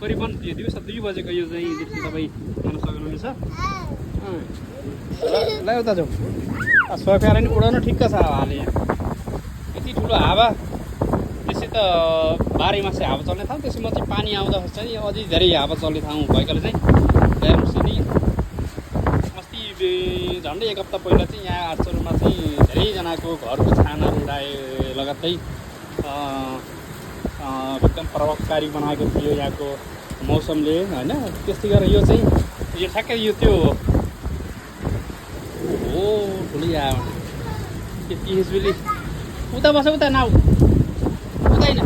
करिबन दिउँसो 2 बजेको यो चाहिँ दृश्य तपाईँ हेर्न सक्नुहुनेछ। ल उता जाउँ। सोया प्यारा नि उडाउन ठिक्क छ हावाले। यति ठुलो हावा त्यसै त बाह्रैमासे हावा चल्ने ठाउँ, त्यसमा चाहिँ पानी आउँदा चाहिँ अझै धेरै हावा चल्ने ठाउँ भएकोले चाहिँ हेर्नुहोस् नि अस्ति झन्डै 1 हप्ता पहिला चाहिँ यहाँ आठचौरमा चाहिँ धेरैजनाको घरको छानाहरू उडाए लगत्तै एकदम प्रभावकारी बनाएको थियो यहाँको मौसमले होइन। त्यस्तै गरेर यो चाहिँ यो ठ्याक्कै यो त्यो हो ठुलै आयो त्यो पिएचबीले उता बस उता नाउ उतैन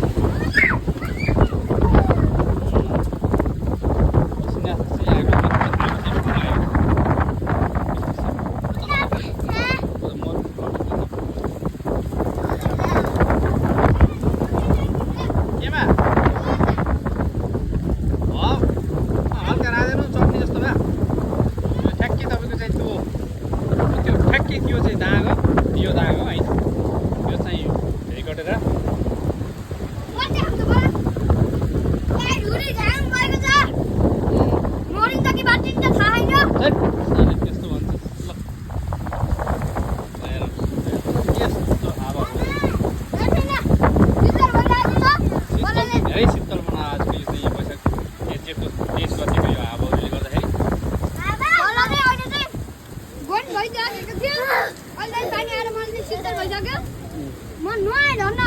भइसक्यो अहिले पानी आएर मलाई शीतल भइसक्यो म नुहाएँ धन्न